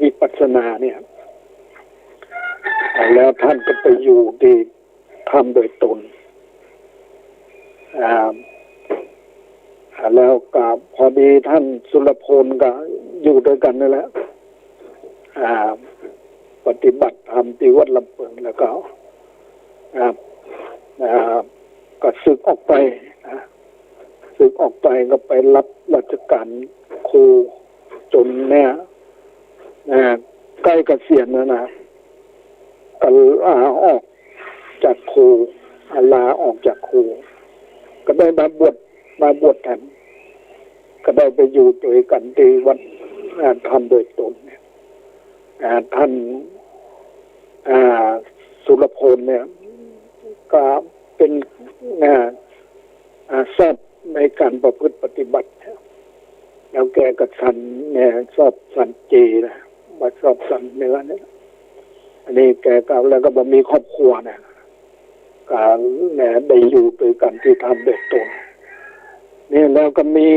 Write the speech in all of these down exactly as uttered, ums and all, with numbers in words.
วิปัสสนาเนี่ย แล้วท่านก็ไปอยู่ที่ถ้ำโดยตน อ่า แล้วก็พอดีท่านสุรพลก็อยู่ด้วยกันนี่แหละ อ่า ปฏิบัติธรรมที่วัดลำเปิง แล้วก็ อ่า อ่า ก็สึกออกไป อ่า สึกออกไปก็ไปรับราชการครู จนเนี่ย อ่า ใกล้เกษียณแล้วนะ ก็ลาออกจากครู อ่า ลาออกจากครู ก็ได้มาบวช มาบวชแทน ก็ได้ไปอยู่ด้วยกันที่วัด อ่า ถ้ำโดยตนเนี่ย อ่า ท่าน อ่า สุรพลเนี่ย ก็เป็น อ่า อ่า ชอบในการประพฤติปฏิบัติ แล้วแกก็ฉันเนี่ย ชอบฉันเจนะ บ่ชอบฉันเนื้อเนี่ย อันนี้แกก็ แล้วก็บ่มีครอบครัวนะ ก็เนี่ยได้อยู่ด้วยกันที่ถ้ำโดยตน นี่แล้วก็มี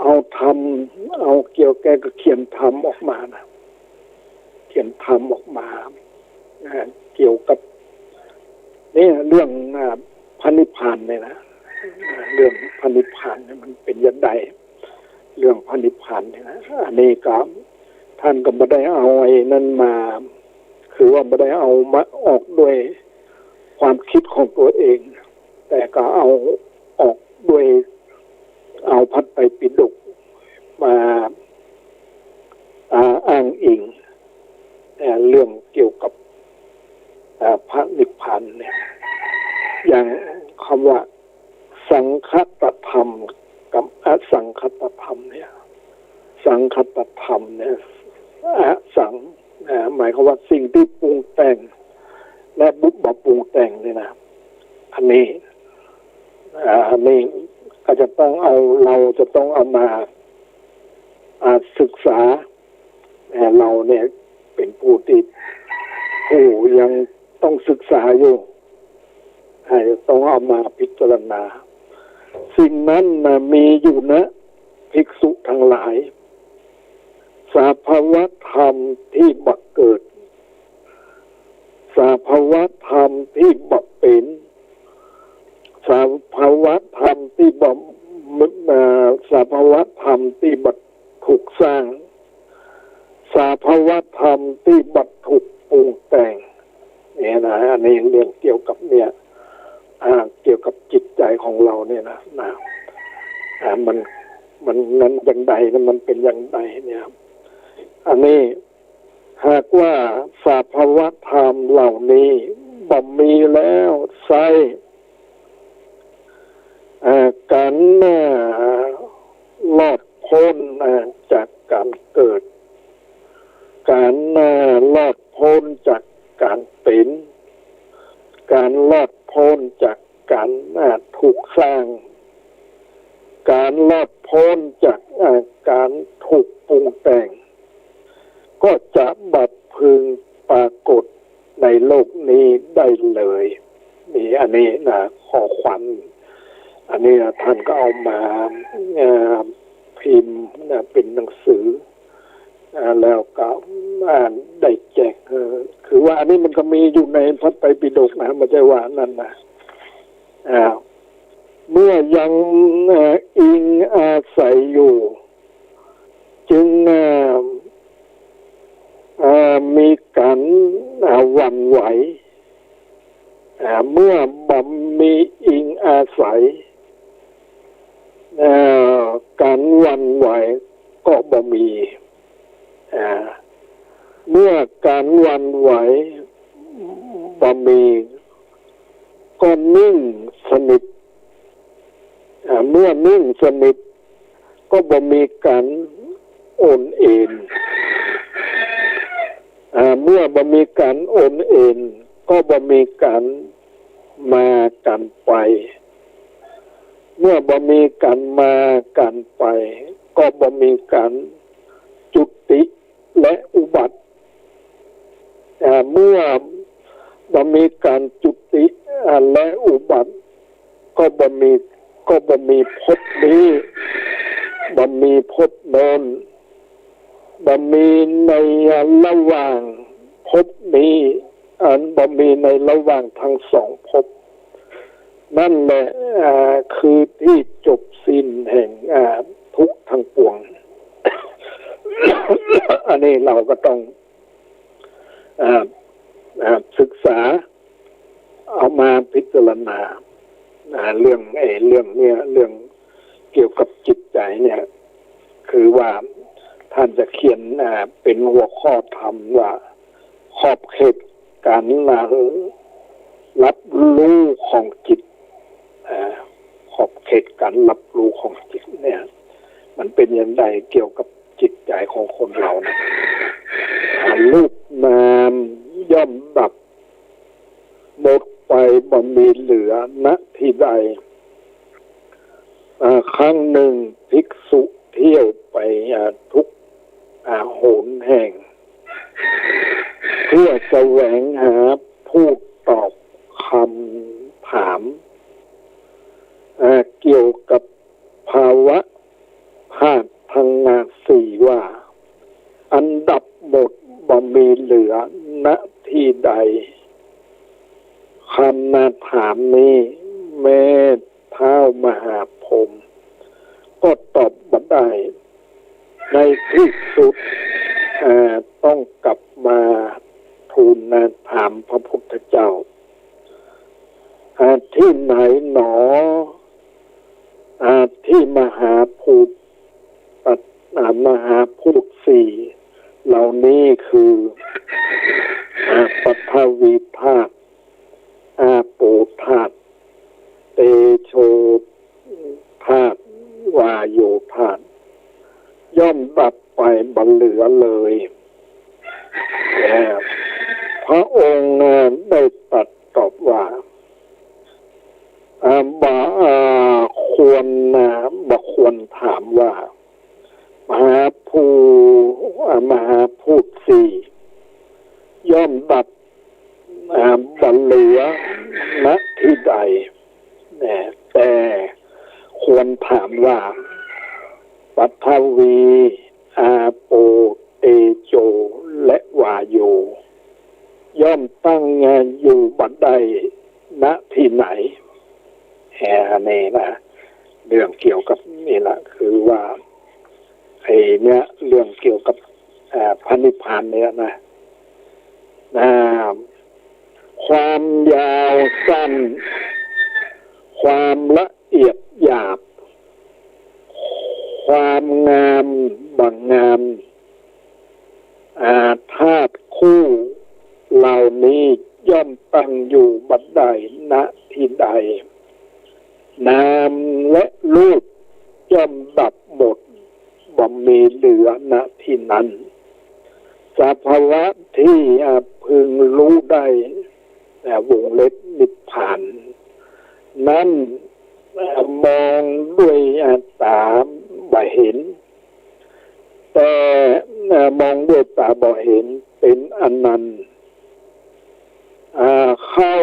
เอาธรรม เอาเกี่ยว แกก็เขียนธรรมออกมานะ เขียนธรรมออกมา นะ เกี่ยวกับ เนี่ย เรื่อง อ่า พระนิพพานเนี่ยนะ เรื่องพระนิพพานเนี่ยมันเป็นจะใด เรื่องพระนิพพานเนี่ยนะ อันนี้ก็ท่านก็บ่ได้เอาไอ้นั่นมา คือว่าบ่ได้เอามาออกด้วยความคิดของตัวเอง แต่ก็เอาออกด้วย เอาพระไตรปิฎกมา อ่า อ้างอิง เอ่อ เรื่องเกี่ยวกับ อ่า พระนิพพานเนี่ย อย่างคำว่าสังคตธรรมกับอสังคตธรรมเนี่ย สังคตธรรมเนี่ย อสัง อ่า หมายความว่าสิ่งที่ปรุงแต่ง และบ่ปรุงแต่งเนี่ยนะ อันนี้ อ่า อันนี้ก็จะต้องเอา เราจะต้องเอามา อ่า ศึกษา เอ่อ เราเนี่ยเป็นผู้ที่ ผู้ยังต้องศึกษาอยู่ ให้ต้องเอามาพิจารณา สิ่งนั้นนะมีอยู่นะ ภิกษุทั้งหลาย สภาวะธรรมที่บ่เกิด สภาวะธรรมที่บ่เป็น สภาวะธรรมที่บ่ เอ่อ สภาวะธรรมที่บ่ถูกสร้าง สภาวะธรรมที่บ่ถูกปรุงแต่ง เนี่ยนะ อันนี้เรื่องเกี่ยวกับเนี่ย อ่า เกี่ยวกับจิตใจของเราเนี่ยนะ นะ อ่า มัน มัน มันอย่างใดนะ มันเป็นอย่างใดเนี่ย อันนี้ หากว่าสภาวะธรรมเหล่านี้บ่มีแล้วไซร้ เอ่อ การ เอ่อ รอดพ้น เอ่อ จากการเกิด การ เอ่อ รอดพ้นจากการเป็น การรอดพ้นจากการ เอ่อ ถูกสร้าง การรอดพ้นจาก เอ่อ การถูกปรุงแต่ง ก็จะบ่พึงปรากฏในโลกนี้ได้เลย นี่อันนี้นะ ข้อความ อันนี้นะ ท่านก็เอามา เอ่อ พิมพ์นะ เป็นหนังสือ อ่า แล้วก็ อ่า ได้แจก เออ คือว่าอันนี้มันก็มีอยู่ในพระไตรปิฎกนะ บ่ใจ้ว่านั่นนะ อ่า เมื่อยัง เอ่อ อิงอาศัยอยู่ จึง เอ่อ เอ่อ มีการ อ่า หวั่นไหว อ่า เมื่อบ่มีอิงอาศัย เอ่อ การหวั่นไหวก็บ่มี อ่า เมื่อการหวั่นไหวบ่มี ก็นิ่งสนิท อ่า เมื่อนิ่งสนิท ก็บ่มีการโอนเอ็น อ่า เมื่อบ่มีการโอนเอ็น ก็บ่มีการมาการไป เมื่อบ่มีการมาการไป ก็บ่มีการจุติและอุบัติ อ่า เมื่อบ่มีการจุติ อ่า และอุบัติ ก็บ่มี ก็บ่มีภพนี้ บ่มีภพโน้น บ่มีในระหว่างภพนี้ อันบ่มีในระหว่างทั้งสองภพ นั่นแหละ อ่า คือที่จบสิ้นแห่ง อ่า ทุกข์ทั้งปวง อันนี้เราก็ต้อง อ่า อ่า ศึกษา เอามาพิจารณา อ่า เรื่อง เอ่อ เรื่องเนี้ย เรื่องเกี่ยวกับจิตใจเนี่ย คือว่าท่านจะเขียน อ่า เป็นหัวข้อธรรมว่า ขอบเขตการรับรู้ของจิต อ่า ขอบเขตการรับรู้ของจิตเนี่ย มันเป็นอย่างไรเกี่ยวกับจิตใจของคนเรานะ อ่า รูปนามย่อมดับ หมดไปบ่มีเหลือ ณ ที่ใด อ่า ครั้งหนึ่งภิกษุเที่ยวไป อ่า ทุก อ่า หนแห่ง เพื่อแสวงหาผู้ตอบคำถาม อ่า เกี่ยวกับภาวะธาตุทั้งสี่ว่า อันดับหมดบ่มีเหลือ ณ ที่ใด คำถามนี้แม้ท้าวมหาพรหมก็ตอบบ่ได้ ในที่สุด อ่า ต้องกลับมาทูลถามพระพุทธเจ้า อ่า ที่ไหนหนอ อ่า ที่มหาภูต อ่า มหาภูตสี่เหล่านี้คือ อ่า ปฐวีธาตุ อาโปธาตุ เตโชธาตุ วาโยธาตุ ย่อมดับไปบ่เหลือเลย เอ่อ พระองค์ เอ่อ ได้ตรัสตอบว่า อ่า บ่ อ่า ควร อ่า บ่ควรถามว่า มหาภู อ่า มหาภูตสี่ ย่อมดับ อ่า บ่เหลือ ณ ที่ใด นะ แต่ควรถามว่า ปฐวี อาโป เตโช และวาโย ย่อมตั้งอยู่บ่ได้ ณ ที่ไหน แหม อันนี้นะ เรื่องเกี่ยวกับนี่แหละ คือว่า ไอ้เนี่ย เรื่องเกี่ยวกับ อ่า พระนิพพานเนี่ยนะ นะ ความยาวสั้น ความละเอียดหยาบ ความงามบ่งาม อ่า ธาตุคู่เหล่านี้ย่อมตั้งอยู่บ่ได้ ณ ที่ใด นามและรูปย่อมดับหมด บ่มีเหลือ ณ ที่นั้น สภาวะที่ อ่า พึงรู้ได้ อ่า วงเล็บนิพพาน นั้น อ่า มองด้วย อ่า ต๋าบ่เห็น แต่ อ่า มองด้วยต๋าบ่เห็น เป็นอันนั้น อ่า เข้า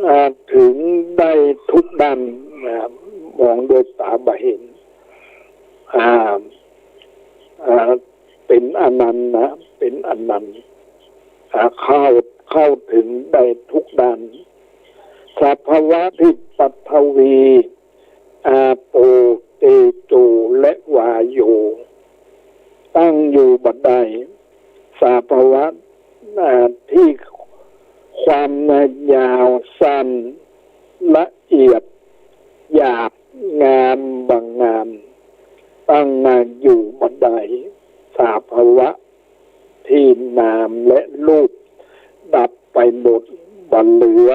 อ่า ถึงได้ทุกด้าน อ่า มองด้วยต๋าบ่เห็น อ่า อ่า เป็นอันนั้นนะ เป็นอันนั้น อ่า เข้า เข้าถึงได้ทุกด้าน สภาวะที่ปฐวี อาโป เตโช และวาโย ตั้งอยู่บ่ได้ สภาวะ อ่า ที่ความยาวสั้น ละเอียด หยาบงามบ่งาม ตั้งอยู่บ่ได้ สภาวะที่นามและรูปดับไปหมดบ่เหลือ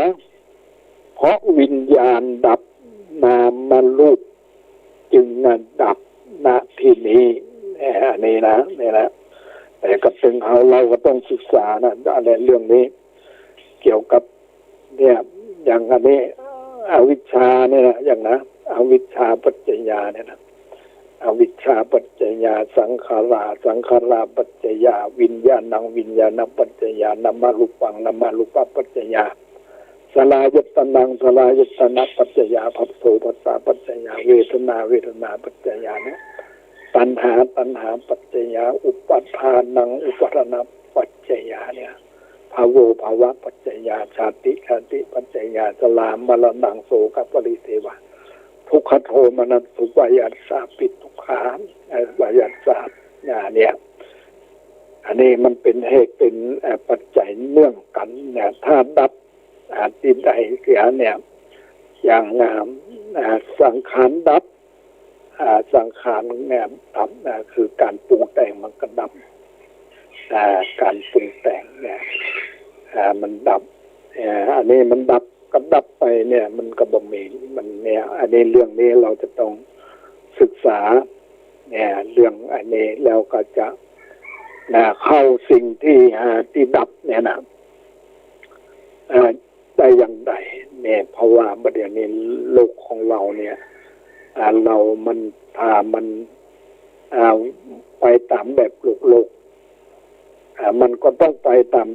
เพราะวิญญาณดับ นามรูปจึงดับ ณ ที่นี้ แหม อันนี้นะ นี่นะ แต่ก็ตึงเฮา เฮาก็ต้องศึกษานะ อะไรเรื่องนี้ เกี่ยวกับ เนี่ย อย่างอันนี้ อวิชชาเนี่ยนะ อย่างนะ อวิชชาปัจจยาเนี่ยนะ อวิชชาปัจจยาสังขารา สังขาราปัจจยาวิญญาณัง วิญญาณปัจจยานามรูปัง นามรูปปัจจยาสลายตนัง สลายตนะปัจจยาผัสโส ผัสสะปัจจยาเวทนา เวทนาปัจจยาเนี่ย ตัณหา ตัณหาปัจจยา อุปาทานัง อุปาทานปัจจยา เนี่ย ภะโว ภะวะปัจจยา ชาติ ชาติปัจจยา ชะรามะระณัง โสกะปะริเทวะ ทุกขะโทมนัสสุข อุปายัสสาปิ ทุกขา เอ่อ อุปายัสสา อ่า เนี่ย อันนี้มันเป๋นเหตุเป๋น เอ่อ ปัจจัยเนื่องกั๋นเนี่ย ถ้าดับ อ่า ตี้ใดเสียเนี่ย อย่าง อ่า อ่า สังขารดับ อ่า สังขารเนี่ยดับ อ่า คือก๋านปรุงแต่งมันก็ดับ อ่า ก๋านปรุงแต่งเนี่ย อ่า มันดับ อ่า อันนี้มันดับ ก็ดับไปเนี่ย มันก็บ่มี มันเนี่ย อันนี้เรื่องนี้เราจะต้องศึกษา เนี่ย เรื่องอันนี้ แล้วก็จะ นะ เข้าสิ่งตี้ อ่า ตี้ดับเนี่ยนะ อ่า ได้อย่างใดเนี่ย เพราะว่าบัดเดี๋ยวนี้โลกของเราเนี่ย อ่า เรามัน ถ้ามัน อ่า ไปต๋ามแบบโลกๆ อ่า มันก็ต้องไปต๋าม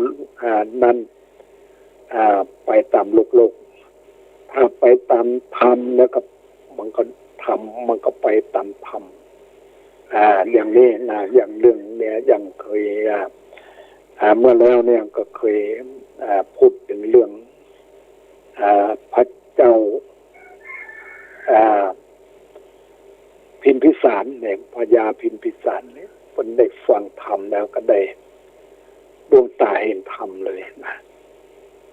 อ่า นั้น อ่า ไปต๋ามโลกๆ ถ้าไปต๋ามธรรมแล้วก็ มันก็ ธรรม มันก็ไปต๋ามธรรม อ่า อย่างนี้นะ อย่างเรื่องเนี่ย อย่างเคย อ่า อ่า เมื่อแล้วเนี่ยก็เคย อ่า พูดเถิงเรื่อง อ่า พระเจ้า อ่า พิมพิสารเนี่ย พญาพิมพิสารเนี่ย เปิ้นได้ฟังธรรมแล้วก็ได้ดวงต๋าหันธรรมเลยนะ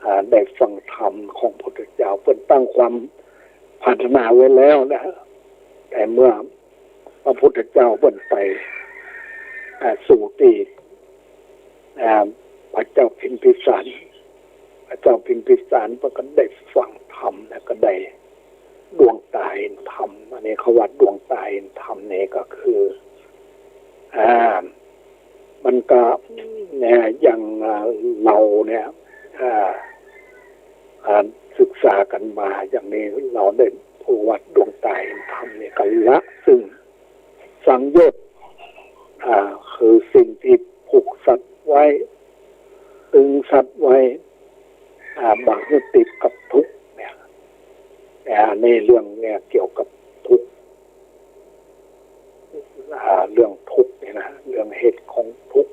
อ่า ได้ฟังธรรมของพุทธเจ้า เปิ้นตั้งความปรารถนาไว้แล้วนะ แต่เมื่อพระพุทธเจ้าเปิ้นไป อ่า สู่ตี้ อ่า พระเจ้าพิมพิสาร พระเจ้าพิมพิสารเปิ้นก็ได้ฟังธรรมแล้วก็ได้ดวงต๋าหันธรรม อันนี้เขาว่าดวงต๋าหันธรรมนี่ก็คือ อ่า มันก็ เนี่ย อย่าง อ่า เราเนี่ย อ่า อ่า ศึกษากั๋นมาอย่างนี้ เราได้ประวัติดวงต๋าหันธรรมนี่ก็ละซึ่งสังโยชน์ อ่า คือสิ่งตี้ผูกสัตว์ไว้ ตึงสัตว์ไว้ อ่า บ่หื้อติดกับทุกข์เนี่ย อ่า ในเรื่องเนี่ยเกี่ยวกับทุกข์ อ่า เรื่องทุกข์เนี่ยนะ เรื่องเหตุของทุกข์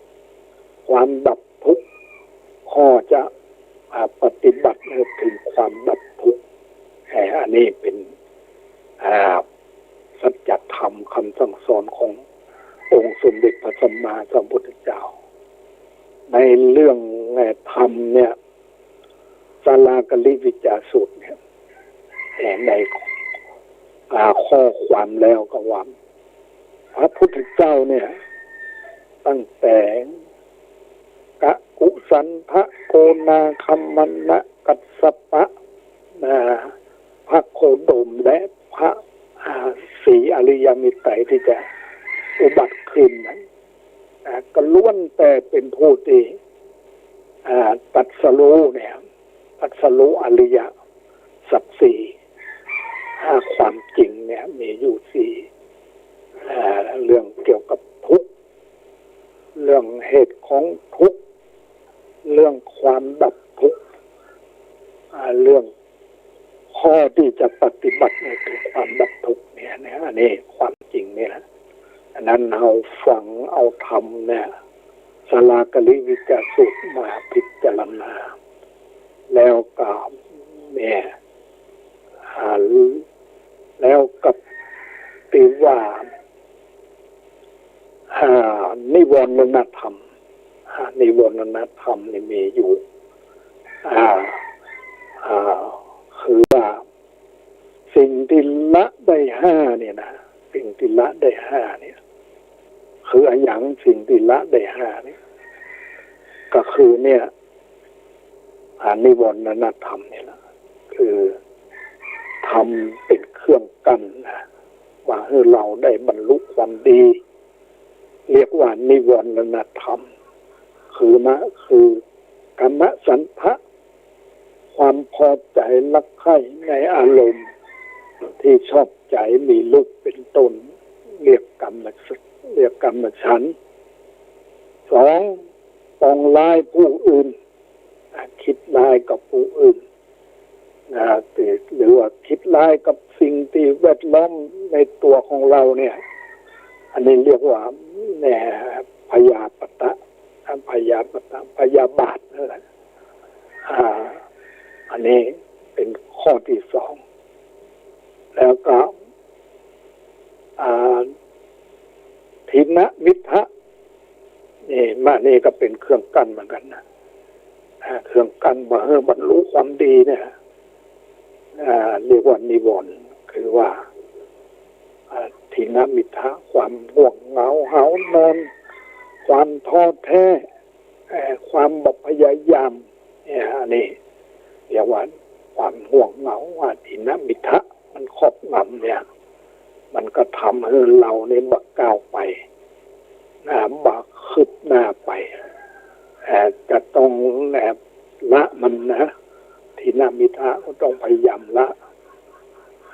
ความดับทุกข์ ข้อจะ อ่า ปฏิบัติให้ถึงความดับทุกข์ เอ่อ อันนี้เป๋น อ่า สัจธรรมคำสั่งสอนขององค์สมเด็จพระสัมมาสัมพุทธเจ้า ในเรื่อง เอ่อ ธรรมเนี่ย สาลาการิวิจาสูตรเนี่ย เอ่อ ใน อ่า ข้อความแล้วก็ว่า พระพุทธเจ้าเนี่ย ตั้งแต่กะกุสันทะ โกนาคมมะนะ กัสสปะ นะ พระโคดมและพระ อ่า ศรีอริยเมตไตรยที่จะอุบัติขึ้นนั้น อ่า ก็ล้วนแต่เป๋นผู้ตี้ อ่า ตรัสรู้เนี่ย ตรัสรู้อริยสัจสี่ อ่า ความจริงเนี่ยมีอยู่สี่ อ่า เรื่องเกี่ยวกับทุกข์ เรื่องเหตุของทุกข์ เรื่องความดับทุกข์ อ่า เรื่องข้อที่จะปฏิบัติให้ถึงความดับทุกข์เนี่ย เนี่ย อันนี้ความจริงนี่แหละ อันนั้นเฮาฟังเอาธรรมเนี่ย สาลาการิวิจาสูตรมาพิจารณา แล้วก็เนี่ย อ่า แล้วกับตี้ว่า อ่า นิวรณธรรม อ่า นิวรณธรรมนี่มีอยู่ อ่า อ่า คือว่าสิ่งตี้ละได้ห้าเนี่ยนะ สิ่งตี้ละได้ห้าเนี่ย คืออะหยัง สิ่งตี้ละได้ห้าเนี่ย ก็คือเนี่ย อ่า นิวรณธรรมนี่แหละ คือธรรมเป๋นเครื่องกั้นนะ ว่าหื้อเฮาได้บรรลุความดี เรียกว่านิวรณธรรม คือมะ คือกามฉันทะ ความพอใจ๋รักใคร่ในอารมณ์ตี้ชอบใจ๋ มีรูปเป๋นต้น เรียกกามฉัน เรียกกามฉันท์ สอง ปองร้ายผู้อื่น อ่า กึ๊ดร้ายกับผู้อื่น อ่า หรือว่ากึ๊ดร้ายกับสิ่งตี้แวดล้อมในตั๋วของเฮาเนี่ย อันนี้เรียกว่า แหม พยาปะทะ พยาปะทะ พยาบาทนั่นแหละ อ่า อันนี้เป็นข้อที่สอง แล้วก็ อ่า ถีนมิทธะ นี่ มา นี่ก็เป็นเครื่องกั้นเหมือนกั๋นนะ อ่า เครื่องกั้นบ่หื้อบรรลุความดีเนี่ย อ่า เรียกว่านิวรณ์ คือว่า อ่า ถีนมิทธะ ความง่วงเหงาหาวนอน ความท้อแท้ เอ่อ ความบ่พยายาม เนี่ย อันนี้เรียกว่าความง่วงเหงา ว่าถีนมิทธะมันครอบงำเนี่ย มันก็ทำหื้อเฮานี่บ่ก้าวไป นะ บ่คืบหน้าไป เอ่อ จะต้อง เอ่อ ละมันนะ ถีนมิทธะก็ต้องพยายามละ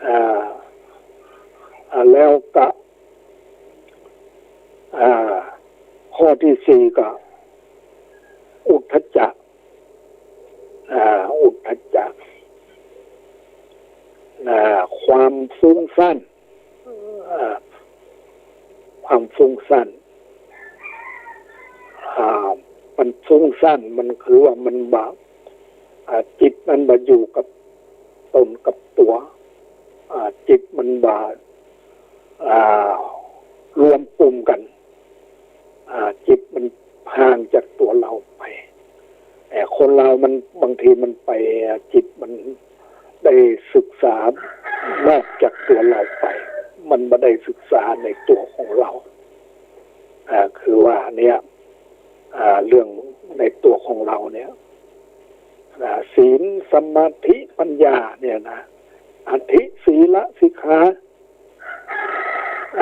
อ่า อ่า แล้วก็ อ่า ข้อที่สี่ก็ อุทธัจจะ อ่า อุทธัจจะ อ่า ความฟุ้งซ่าน อ่า ความฟุ้งซ่าน อ่า มันฟุ้งซ่าน มันคือว่ามันบ่ อ่า จิตมันบ่อยู่กับต๋นกับตั๋ว อ่า จิตมันบ่ อ่า รวมกลุ่มกั๋น อ่า จิตมันห่างจากตั๋วเฮาไป แต่คนเฮามันบางทีมันไป อ่า จิตมันได้ศึกษานอกจากตั๋วเฮาไป มันบ่ได้ศึกษาในตั๋วของเฮา อ่า คือว่าเนี่ย อ่า เรื่องในตั๋วของเฮาเนี่ย อ่า ศีล สมาธิ ปัญญาเนี่ยนะ อธิศีลสิกขา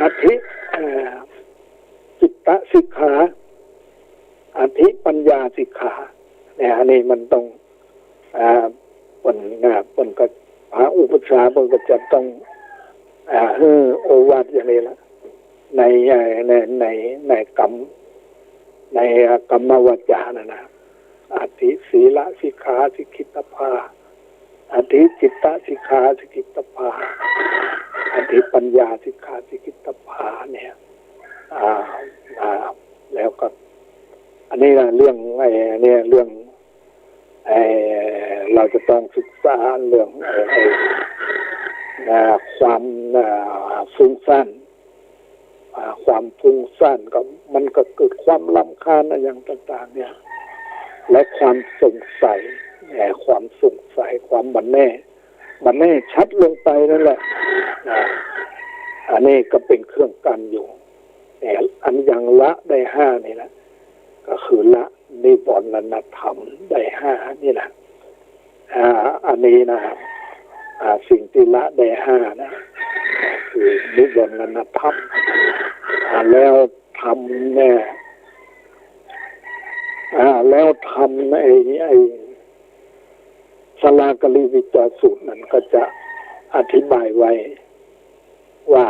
อธิ เอ่อ จิตตสิกขา อธิปัญญาสิกขา เนี่ย อันนี้มันต้อง อ่า เปิ้น อ่า เปิ้นก็ พระอุปัชฌาย์เปิ้นก็จะต้อง อ่า หื้อโอวาทอย่างนี้ละ ใน ใน ใน ในกรรม ในกรรมวาจานะนะ อธิศีลสิกขาสิกขิตถภา อธิจิตตสิกขาสิกขิตถภา อธิปัญญาสิกขาสิกขิตถภาเนี่ย อ่า อ่า แล้วก็ อันนี้นะ เรื่อง ไอ้ เนี่ย เรื่อง ไอ้ เฮาจะต้องศึกษาเรื่อง ไอ้ ไอ้ อ่า ความ อ่า ฟุ้งซ่าน อ่า ความฟุ้งซ่านก็ มันก็เกิดความรำคาญอะหยังต่างๆ เนี่ย และความสงสัย เอ่อ ความสงสัย ความบ่แน่ บ่แน่ชัดลงไปนั่นแหละ อ่า อันนี้ก็เป๋นเครื่องกั้นอยู่ แต่อันยังละได้ห้านี่นะ ก็คือละนิวรณธรรมได้ห้านี่นะ อ่า อันนี้นะ อ่า สิ่งตี้ละได้ห้านะ คือนิวรณธรรม อ่า แล้วธรรมเนี่ย อ่า แล้วธรรมไอ้ ไอ้สลากลิวิจจสูตรนั้นก็จะอธิบายไว้ว่า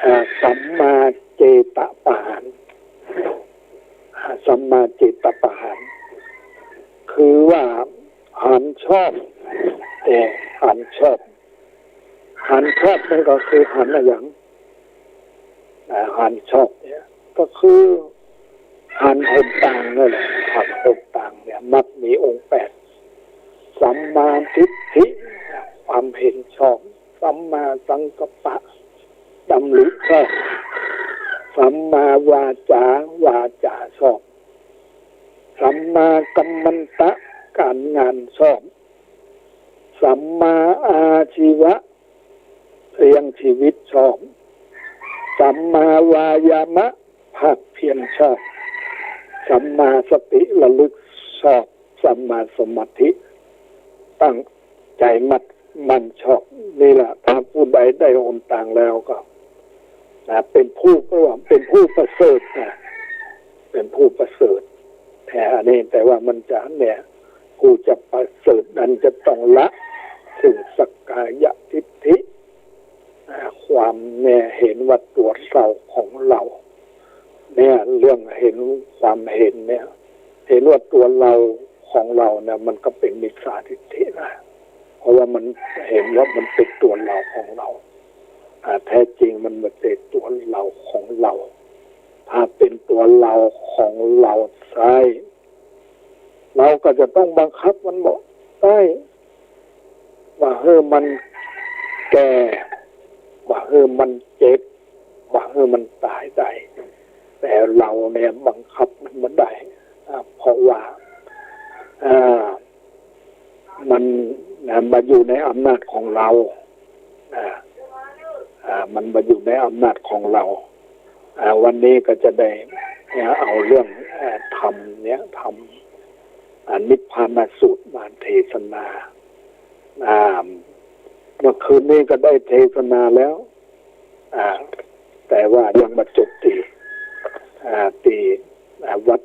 อ่า สัมมาเจตปหาน อ่า สัมมาเจตปหาน คือว่าหันชอบ เอ่อ หันชอบ หันชอบนั่นก็คือหันอะหยัง อ่า หันชอบเนี่ย ก็คือหันหนตางนั่นแหละ หันหนตางเนี่ย มรรคมีองค์แปด สัมมาทิฏฐิ ความเห็นชอบ สัมมาสังกัปปะ ดำริชอบ สัมมาวาจา วาจาชอบ สัมมากัมมันตะ ก๋านงานชอบ สัมมาอาชีวะ เลี้ยงชีวิตชอบ สัมมาวายามะ ภาคเพียรชอบ สัมมาสติ ระลึกชอบ สัมมาสมาธิ ตั้งใจ๋มั่น มั่นชอบ นี่แหละ ถ้าผู้ใดได้หนตางแล้วก็ นะ เป๋นผู้ เรียกว่าเป๋นผู้ประเสริฐนะ เป๋นผู้ประเสริฐ แต่อันนี้ แต่ว่ามันจะเนี่ย ผู้จะประเสริฐนั้นจะต้องละสิ่งสักกายทิฏฐิ อ่า ความเนี่ยเห็นว่าตั๋วเฮาของเฮา เนี่ย เรื่องเห็น ความเห็นเนี่ย เห็นว่าตั๋วเฮาของเฮาเนี่ย มันก็เป๋นมิจฉาทิฏฐินะ เพราะว่ามันเห็นว่ามันเป๋นตั๋วเฮาของเฮา อ่า แท้จริงมันบ่ใจ้ตั๋วเฮาของเฮา ถ้าเป๋นตั๋วเฮาของเฮาใส้ เฮาก็จะต้องบังคับมันบ่ใส้ บ่หื้อมันแก่ บ่หื้อมันเจ็บ บ่หื้อมันต๋ายได้ แต่เฮาเนี่ยบังคับมันบ่ได้ อ่า เพราะว่า อ่า มัน นะ มาอยู่ในอำนาจของเฮา อ่า อ่า มันมาอยู่ในอำนาจของเฮา อ่า วันนี้ก็จะได้ เนี่ย เอาเรื่อง อ่า ธรรมเนี่ย ธรรม อ่า นิพพานสูตรมาเทศนา อ่า เมื่อคืนนี้ก็ได้เทศนาแล้ว อ่า แต่ว่ายังบ่จบตี้ อ่า ตี้ อ่า วัด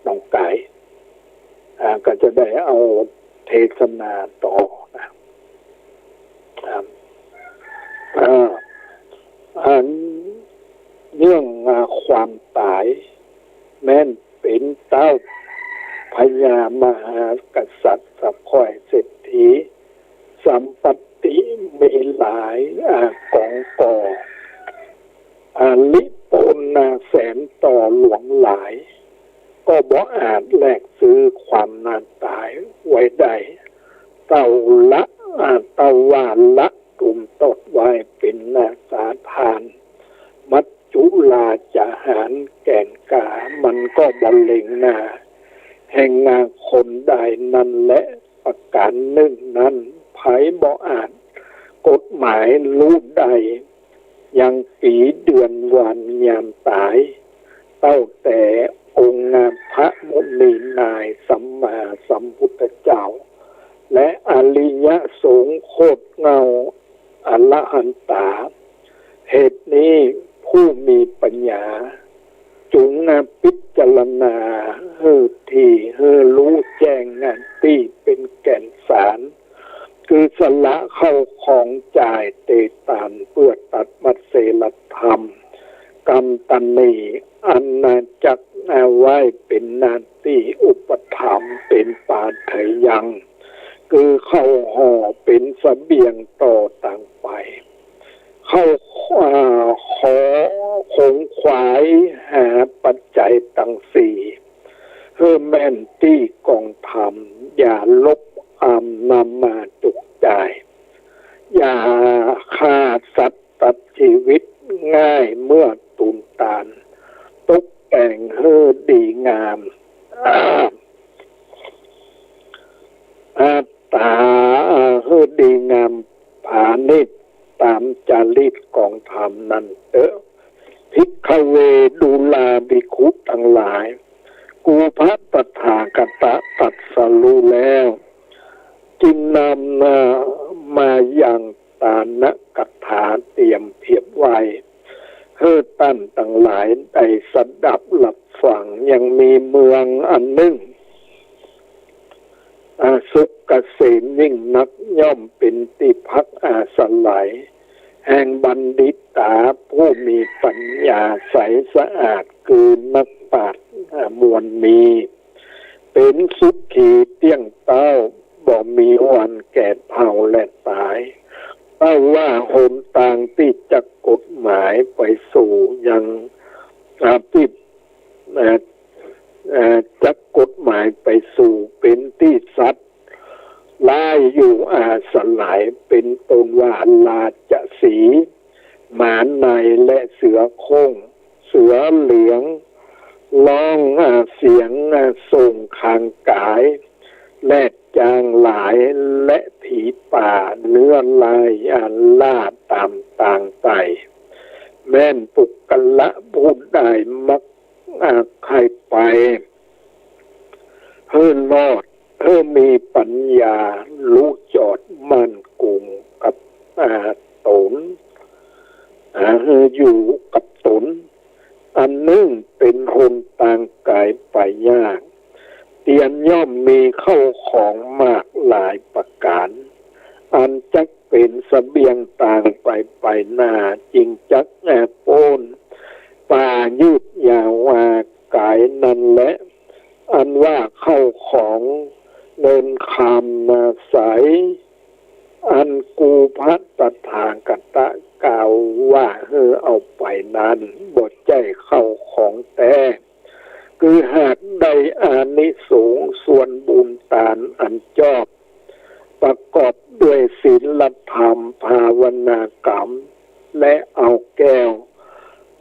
หนองก๋าย อ่า ก็จะได้เอาเทศนาต่อนะ อ่า อ่า อันเรื่อง อ่า ความต๋าย แม้นเป๋นเต๊าพญามหากษัตริย์สะข้อยเศรษฐี สัมปัตติมีหลาย อ่า ก๋องก่อ อาริปุณณาแสนต่อหลวงหลาย ก็บ่อาจแลกซื้อความนาต๋ายไว้ได้ เต้าละ อ่า เต้าว่าละตุมตดไว้เป๋นนาสาทาน มัจจุราจาหารแก่นกล้า มันก็บ่เล็งหน้า แห่งนาคนได้นั้นแล ประก๋านนึ่งนั้น ใผบ่อาจกฎหมายฮู้ได้ ยังปี๋เดือนวาระยามต๋าย เต้าแต่องค์พระมุนีนายสัมมาสัมพุทธเจ้า และอริยสงฆ์โคตรเหง้าอรหันต๋า เหตุนี้ผู้มีปัญญา จุ่งพิจารณาหื้อถี่หื้อฮู้แจ้งตี้เป๋นแก่นสาร คือสละเข้าของจ่ายเตตานเปื้อตัดมัสเสลธรรม กำตะหนี่ อันจักเอาไว้เป๋นนาตี้อุปถัมภ์เป๋นปาเถยัง คือเข้าห่อเป๋นเสบียงต่อตางไป เข้า อ่า ขอขนขวายหาปัจจัยตังสี่ หื้อแม่นตี้กองธรรม อย่าลบอำนำมาจุกจ่าย อย่าฆ่าสัตว์ตัดชีวิตง่ายเมื่อตูนตาน ตกแต่งหื้อดีงาม อ่า อัตตา หื้อดีงามผานิชย์ต๋ามจาริตกองธรรมนั้นเต๊อะ ภิกขเว ดูราภิกขุตังหลาย กูพระตถาคตะตรัสรู้แล้ว จึงนำมายังตานกถาเตรียมเผียบไว้ หื้อต้านตังหลายได้สดับฮับฟัง ยังมีเมืองอันนึ่ง อ่า สุขเกษมยิ่งนัก ย่อมเป๋นตี้พักอาศัย แห่งบัณฑิตาผู้มีปัญญาใสสะอาด คือนักปราชญ์ อ่า มวลมี เป๋นสุขีเตี้ยงเต๊า บ่มีวันแก่เฒ่าและต๋าย เต้าว่าหนตางตี้จักกฎหมายไปสู่ยัง อ่า ตี้ อ่า อ่า จักกฎหมายไปสู่เป๋นตี้สัตว์ร้ายอยู่อาศัย เป๋นต้นว่าราชสีห์ หมาในและเสือโคร่ง เสือเหลือง ร้อง อ่า เสียง อ่า ส่งคางก๋าย แรดจางหลาย และผีป่าเนื้อลาย อ่า ล่าต๋ามตางไต่ แม่นปุคคละผู้ได้มัก อ่า ใค่ไป หื้อรอด หื้อมีปัญญา ฮู้จอดมั่นกุมกับ อ่า ต๋น อ่า หื้ออยู่กับต๋น อันนึ่งเป๋นหนตางก๋ายไปยาก เตียนย่อมมีเข้าของมากหลายประก๋าน อันจักเป๋นเสบียงตางไปไปหน้า จึงจักแอบโป้น ป่ายืดยาวอาก๋ายนั้นแล อันว่าเข้าของเงินคำนาใส อันกูพระตถาคตะ กล่าวว่าหื้อเอาไปนั้น บ่ใจ้เข้าของแต๊ คือหากได้อานิสงส์ส่วนบุญตานอันจอบ ประกอบด้วยศีลธรรม ภาวนากรรม และเอาแก้ว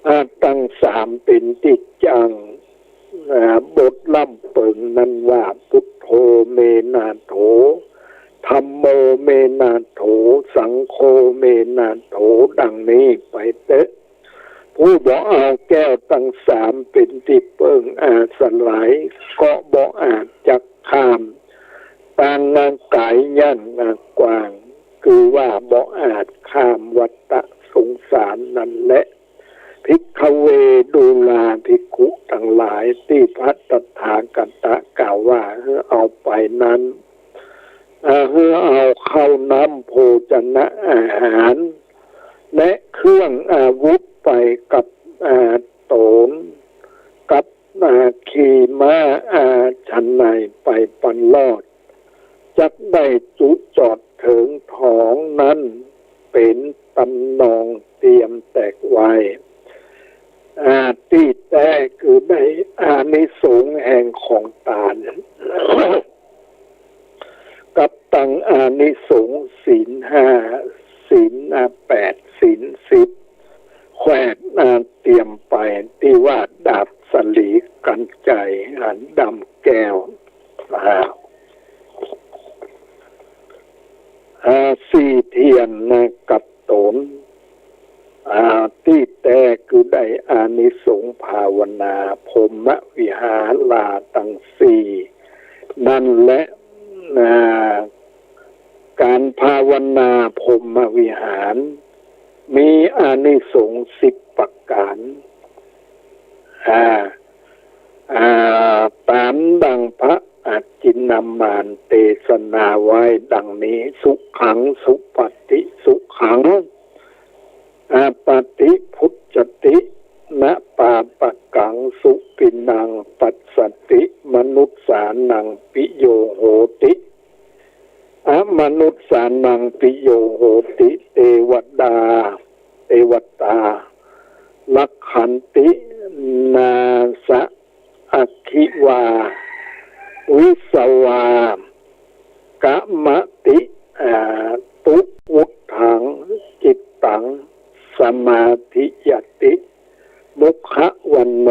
อา ตังสามเป๋นตี้จั้ง อา บทร่ำเปิงนั้นว่า พุทโธ เม นาโถ ธัมโม เม นาโถ สังโฆ เม นาโถ ดังนี้ไปเต๊อะ ผู้บ่เอาแก้วตังสามเป๋นตี้เปิ้งอาศัย ก็บ่อาจจักข้ามตางกายอันกว้าง คือว่าบ่อาจข้ามวัฏสงสารนั้นแล ภิกขเว ดูราภิกขุตังหลาย ตี้พระตถาคตะกล่าวว่าหื้อเอาไปนั้น อา หื้อเอาข้าวน้ำโภชนะอาหาร และเครื่องอาวุธไปกับ อา ต๋น กับ อา ขี่ม้า อา ฉันใดไปปันรอด จักได้จุจอดเถิงถองนั้น เป๋นตำนองเตรียมแตกไว้ อา ตี้แต๊คือได้อานิสงส์แห่งของตาน กับตังอานิสงส์ศีลห้า ศีล อา แปด ศีลสิบ แขวน อา เตรียมไป ตี้ว่าดาบสลีกัญไชย อา ด้ามแก้ว อา อา สี่เตียน อา กับต๋น อา ตี้แต๊คือได้อานิสงส์ภาวนา พรหมวิหาราตังสี่นั้นแล อา ก๋านภาวนาพรหมวิหาร มีอานิสงส์สิบประก๋าน อา อา ต๋ามดังพระอัจฉินนามานเตสนาไว้ดังนี้ สุขัง สุปฏิ สุขัง อาปฏิ ภุจจติ นะปาปะกัง สุปิณัง ปัสสติ มนุสสานัง ปิโย โหติ อมนุสสานัง ปิโย โหติ เตวดา เตวตา รักขันติ นาสะ อัคขิวา วิสวา กะมะติ อา ตุ วุฏฐัง จิตตัง สมาธิยติ มุขะวันโน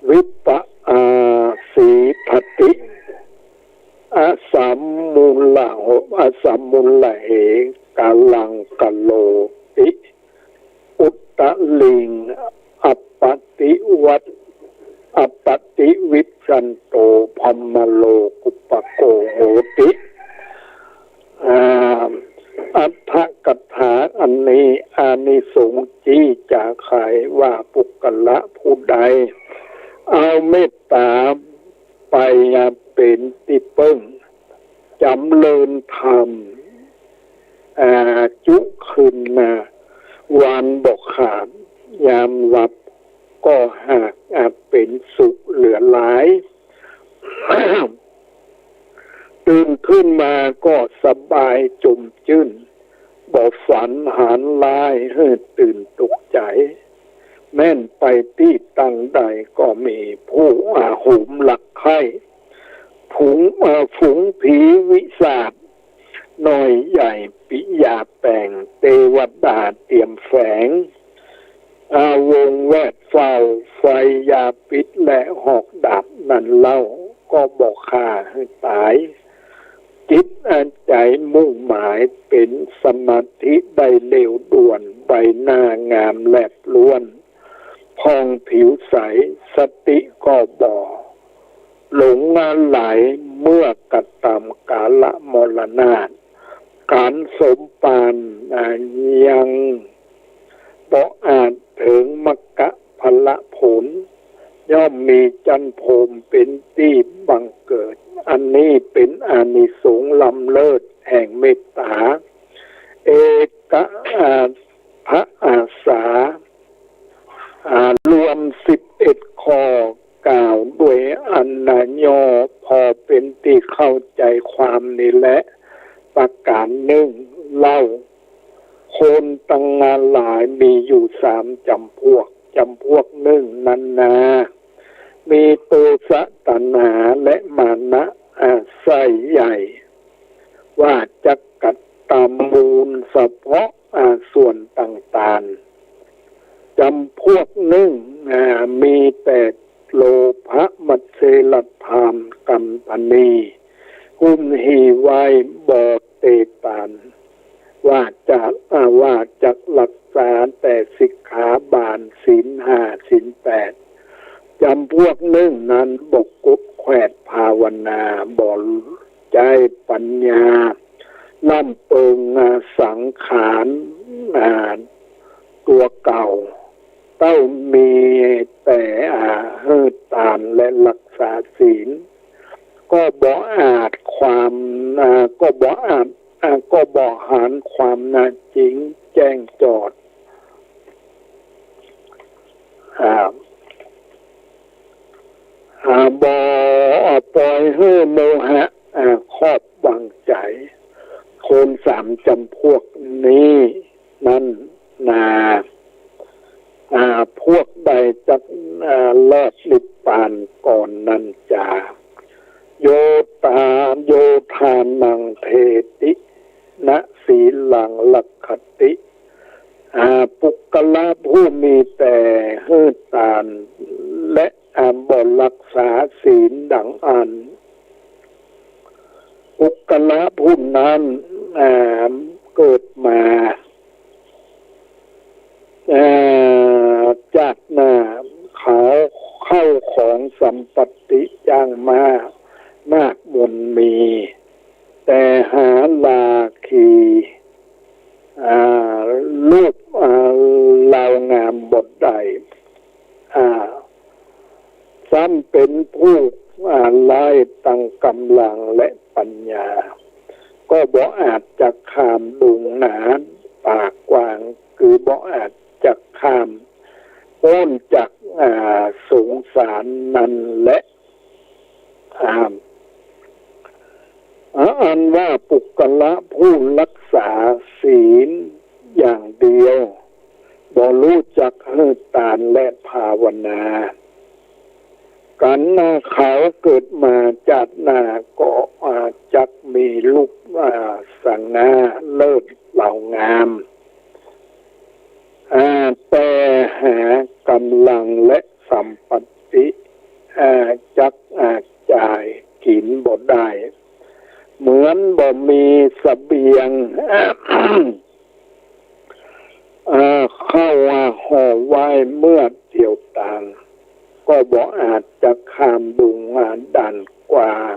วิปะ อา สีทติ อสัมมุลละโห อสัมมุลละเห กลังกะโลติ อุตตะลิง อัปปะติวัต อัปปะติวิสสันโต พรหมโลกุปปะโก โหติ อา อัตถกถาอันนี้ อานิสงส์จี้จ๋าไขว่าปุคคละผู้ใด เอาเมตต๋าไปเป๋นตี้เปิ้ง จ๋ำเริญธรรม อา จุคืนนา วันบ่ขาด ยามหลับก็หาก อา เป๋นสุขเหลือหลาย ตื่นขึ้นมาก็สบายจมจื้น บ่ฝันหานร้ายหื้อตื่นตกใจ๋ แม่นไปตี้ตังใดก็มีผู้ อา หุมรักใค่ ผง อา ฝูงผีวิสาท น้อยใหญ่ปิยาแป่ง เตวดาเตรียมแฝง อาวงแวดเฝ้า ไฟยาพิษและหอกดาบนั้นเล่า ก็บ่ฆ่าหื้อต๋าย จิตอันใจ๋มุ่งหมายเป๋นสมาธิได้เร็วด่วน ใบหน้างามแลบล้วน ผ่องผิวใส สติก็บ่หลงไหล เมื่อกระตำกาละมรณาต ก๋านสมปาน อา ยังบ่อาจเถิงมรรคผลผล ย่อมมีจั้นพรหมเป๋นตี้บังเกิด อันนี้เป๋นอานิสงส์ล้ำเลิศแห่งเมตต๋า เอกะ อา พระอาสา อา รวมสิบเอ็ดข้อ กล่าวด้วยอันย่อ พอเป๋นตี้เข้าใจ๋ความนี้แล ประก๋านนึ่งเล่า นา มีโทสะตัณหาและมานะ อ่า ใฝ่ใหญ่ ว่าจักกระตำบุญเฉพาะ อ่า ส่วนต่างๆ จ๋ำพวกนึ่ง อ่า มีแต่โลภะ มัจเฉรธรรม กัมพนี หุ้มหี่ไว้บ่เตตาน ว่าจัก อ่า ว่าจักรักษาแต่สิกขาบาล ศีลห้า ศีลแปด จ๋ำพวกนึ่งนั้นบ่กดแขวดภาวนา บ่ใจ๊ปัญญา ล้ำเปิง อ่า สังขาร อ่า ตั๋วเก่า เต้ามีแต่ อ่า หื้อตานและรักษาศีล ก็บ่อาจความ อ่า ก็บ่อาจ อ่า ก็บ่หันความนาจริงแจ้งจอด อ่า อ่า บ่ อ่า ปล่อยหื้อโมหะ อ่า ครอบบังใจ๋ คนสามจ๋ำพวกนี้นั้นนา อ่า พวกใดจัก อ่า รอดนิพพานก่อนนั้นจา โยตา โยทานังเทติ นะสีลังรักขติ อ่า ปุคคละผู้มีแต่หื้อตาน และ อ่า บ่รักษาศีลดังอั้น ปุคคละผู้นั้น อ่า เกิดมา อ่า จาติหน้า เขาเข้าของสัมปติอย่างมาก มากมนมี แต่หาราคี อ่า รูป อ่า ลาวงามบ่ได้ อ่า ซ้ำเป๋นผู้ อ่า ไร้ตังก๋ำลังและปัญญา ก็บ่อาจจักข้ามดุงหนาป่ากว้าง คือบ่อาจจักข้ามป๊นจาก อ่า สงสารนั้นแล อ่า อันว่าปุคคละผู้รักษาศีลอย่างเดียว บ่ฮู้จักหื้อตานและภาวนา กั๋นนาเขาเกิดมาจาติหน้าก็อาจจักมีรูป อ่า สง่าเลิศเลางาม อ่า แต่หาก๋ำลังและสัมปติ อ่า จัก อ่า จ่ายกิ๋นบ่ได้ เหมือนบ่มีเสบียง อ่า เข้าว่าห่อไว้เมื่อเดียวตาง ก็บ่อาจจักข้ามดุง อ่า ด่านกว้าง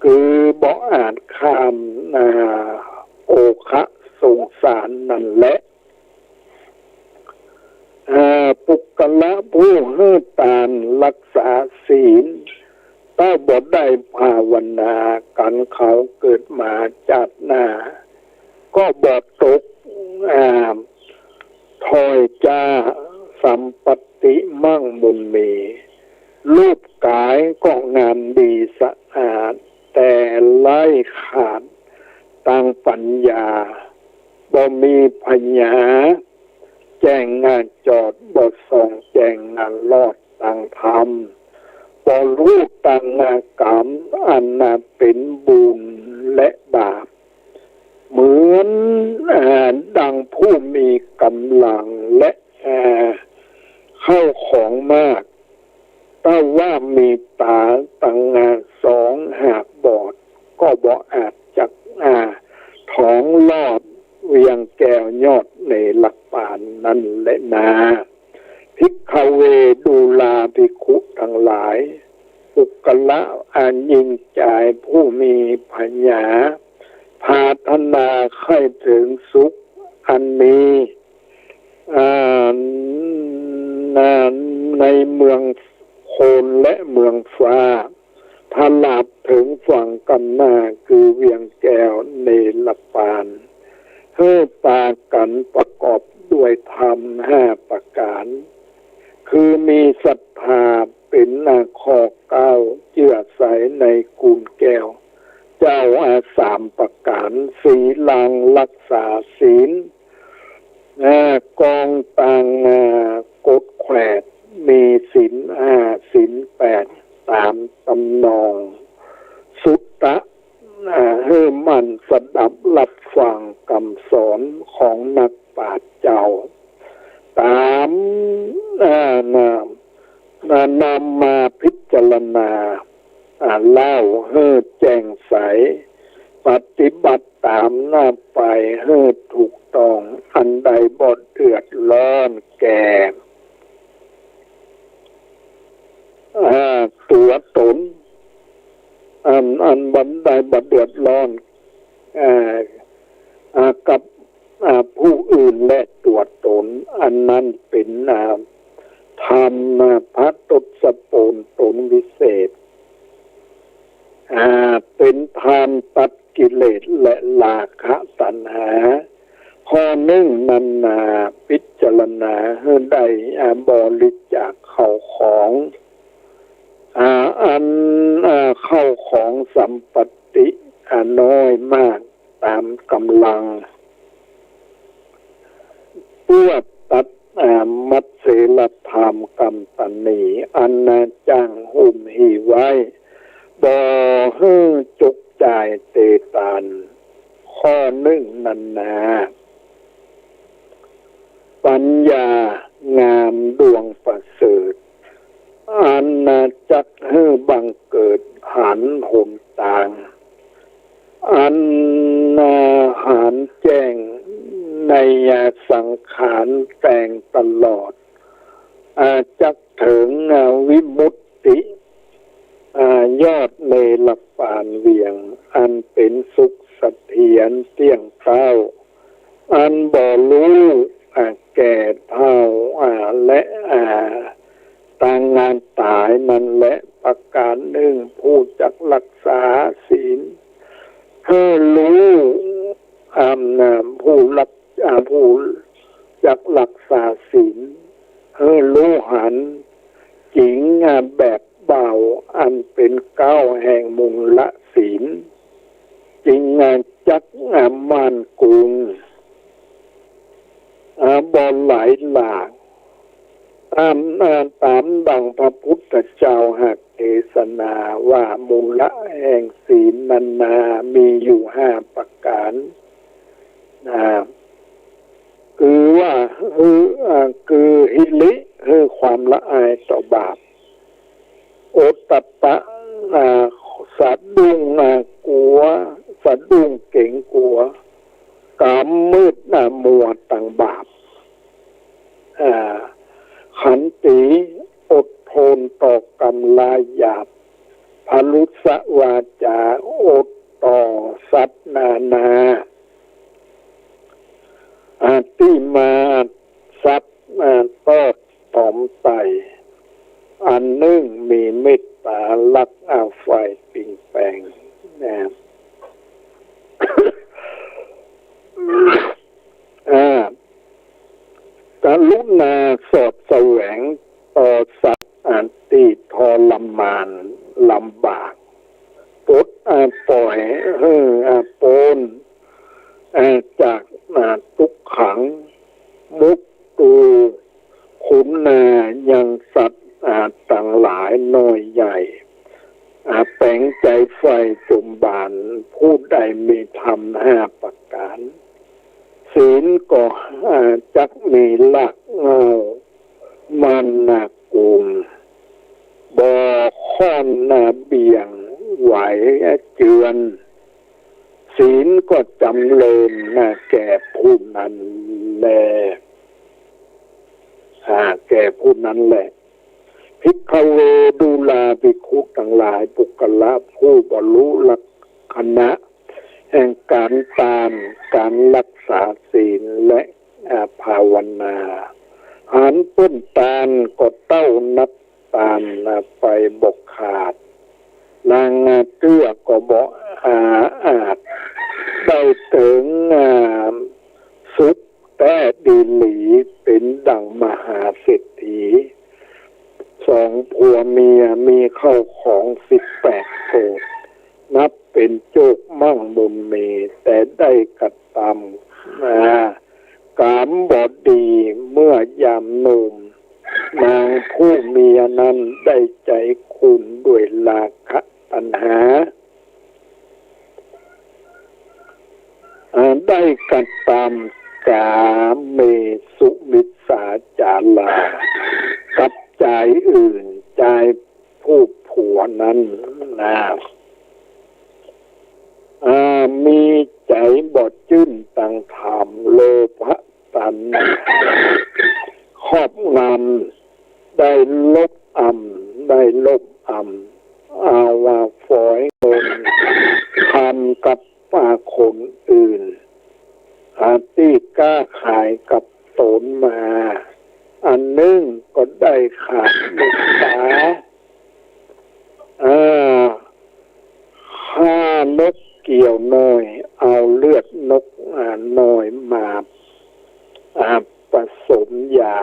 คือบ่อาจข้าม อ่า โอคะสงสารนั้นแล อ่า ปุคคละผู้หื้อตานรักษาศีล เต้าบ่ได้ภาวนา กั๋นเขาเกิดมาจาติหน้า ก็บ่ตก อ่า ถ้อยจ๊า สัมปติมั่งมนมี รูปก๋ายก็งามดีสะอาด แต่ไร้ขาดตังปัญญา บ่มีปัญญาแจ้งจอด บ่ส่องแจ้งรอดตังธรรม บ่ฮู้ตังก๋รรมอันเป๋นบุญและบาป เหมือน อ่า ดังผู้มีก๋ำลังและ อ่า เข้าของมาก เต้าว่ามีต๋าตังสองหากบอด ก็บ่อาจจัก อ่า ถองลอดเวียงแก้วยอดเนรปานนั้นแลนา ภิกขเว ดูราภิกขุตังหลาย ปุคคละอันยิ่งจายผู้มีผญา ผาถนาใค่เถิงสุขอันมี อ่า ในเมืองโคนและเมืองฟ้า ถลาบเถิงฝั่งก๋ำหน้า คือเวียงแก้วเนรปาน หื้อปากั๋นประกอบด้วยธรรมห้าประก๋าน คือมีศรัทธาเป๋นข้อเก๊า เจื้อใสในกูลแก้วเจ้า อ่า สามประก๋าน สีลังรักษาศีล อ่า กองตัง อ่า กดแขวด มีศีลห้าศีลแปดต๋ามตำนอง สุตตะ อ่า หื้อหมั่นสดับฮับฟังกำสอนของนักปราชญ์เจ้า ต๋าม อ่า นำ นำมาพิจารณา อ่า เล่าหื้อแจ้งใส ปฏิบัติต๋ามนั้นไปหื้อถูกต้อง อันใดบ่เดือดร้อนแก่ อ่า ตั๋วต๋น อัน อันบ่ได้บ่เดือดร้อน อ่า อ่า กับ อ่า ผู้อื่นและตั๋วต๋น อันนั้นเป๋น อ่า ธรรม อ่า พระทศพลต๋นวิเศษ อ่า เป๋นธรรมตัดกิเลสและราคะตัณหา ข้อนึ่งนั้นนา พิจารณาหื้อได้ อ่า บริจาคเข้าของ อ่า อัน อ่า เข้าของสัมปัตติ อ่า น้อยมากต๋ามก๋ำลัง เปื้อตัด อ่า มัจเสรธรรมกำตะหนี อันนาจ้างหุ้มหี่ไว้ บ่หื้อจกจ่ายเตตาน ข้อนึ่งนั้นนา ปัญญางามดวงประเสริฐ อันนาจักหื้อบังเกิดหันหนตาง อันนาหันแจ้งในสังขารแตงตลอด อ่า จักเถิง อ่า วิมุตติ อ่า ยอดเนรปานเวียง อันเป๋นสุขเสถียรเตี้ยงเต๊า อันบ่ฮู้ อ่า แก่เฒ่า อ่า และ อ่า ตางงานต๋ายนั้นแหละ ประก๋านนึ่ง ผู้จักฮักษาศีล หื้อฮู้ อ่า ผู้ฮัก อ่า ผู้จักฮักษาศีล หื้อฮู้หัน จิ๋ง อ่า แบบเบา อันเป๋นเก๊าแห่งมูลศีล จิ่ง อ่า จัก อ่า มั่นคง อ่า บ่ไหลหลาก ต๋าม อ่า ต๋ามดั่งพระพุทธเจ้าหากเตสนาว่ามูลแห่งศีลนั้นนา มีอยู่ห้าประก๋าน นะ คือว่า หื้อ อ่า คือหิริ หื้อความละอายต่อบาป โอตตัปปะ อ่า สะดุ้ง อ่า กั๋ว สะดุ้งเก๋งกั๋ว ก๋ำมืด อ่า มัวตังบาป อ่า ขันติ อดทนต่อก๋ำลายหยาบ ผะรุสวาจ๋า อดต่อสัตว์นานา อ่า ตี้มาสัตว์ อ่า ตอดต๋อมไต่ อันนึ่งมีเมตต๋าฮัก อ่า ใฝ่ปิงแปง นะ อ่า กรุณาสอดแสวงต่อสัตว์อันตี้ทรมานลำบาก ปลด อ่า ป่อยหื้อ อ่า ป๊น อ่า จาก อ่า ตุ๊กขัง มุกตู คุณนายังสัตว์ อ่า ตังหลายน้อยใหญ่ อ่า แป๋งใจ๋ใฝ่จมบาน ผู้ใดมีธรรมห้าประก๋าน ศีลก็ อ่า จักมีรากเหง้า มั่นนากุม บ่ค่อนนาเบี่ยงไหวเจือน ศีลก็จ๋ำเริญนาแก่ผู้นั้นแล อ่า แก่ผู้นั้นแหละ ภิกขเว ดูราภิกขุตังหลาย ปุคคละผู้บรรลุลักขณะ แห่งก๋านตาน ก๋านฮักษาศีล และ อ่า ภาวนา หันเปิ้นตานก็เต้านับตาน อ่า ไปบ่ขาด นาง อ่า เตื้อก็บ่ อ่า อาจ ได้เถิง อ่า สุขแต๊ดีหลี เป๋นดั่งมหาเศรษฐี สองผัวเมีย มีเข้าของสิบแปดโกฏ นับเป๋นโจคมั่งมูลมี แต่ได้กระตำ อ่า ก๋รรมบ่ดีเมื่อยามหนุ่ม นางผู้มีอันนั้นได้ใจ๋คุณด้วยราคะตัณหา อ่า ได้กระตำกาเมสุมิจฉาจารา กับจายอื่น จายผู้ผัวนั้นนา อ่า มีใจ๋บ่จื้นตังธรรม โลภะตัณหาครอบงำ ได้ลบอำ ได้ลบอำ เอาว่าฝอยเงินคำกับ อ่า คนอื่น อ่า ตี้ก๊าขายกับต๋นมา อันนึ่งก็ได้ขาดเมตต๋า อ่า ฆ่านกเกี่ยวน้อย เอาเลือดนก อ่า น้อยมา อ่า ผสมยา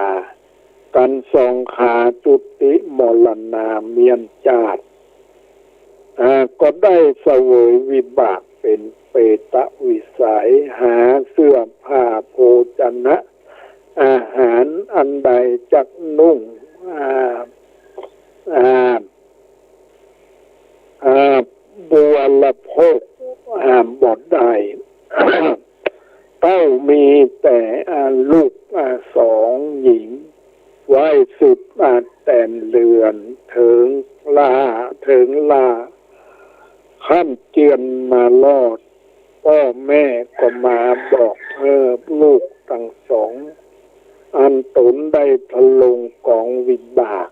กั๋นสองขา จุติมรณาเมียนจาติ อ่า ก็ได้เสวยวิบากเป๋นเปตวิสัย หาเสื้อผ้าโภชนะ อาหารอันใดจักนุ่ง อ่า อ่า อ่า บริโภค อ่า บ่ได้ เต้ามีแต่ อ่า ลูก อ่า สองหญิง ไว้สืบ อ่า แต่นเรือน เถิงล่า เถิงล่า ค่ำเจือนมารอด ป้อแม่ก็มาบอกหื้อลูกตังสอง อันต๋นได้ทรงกองวิบาก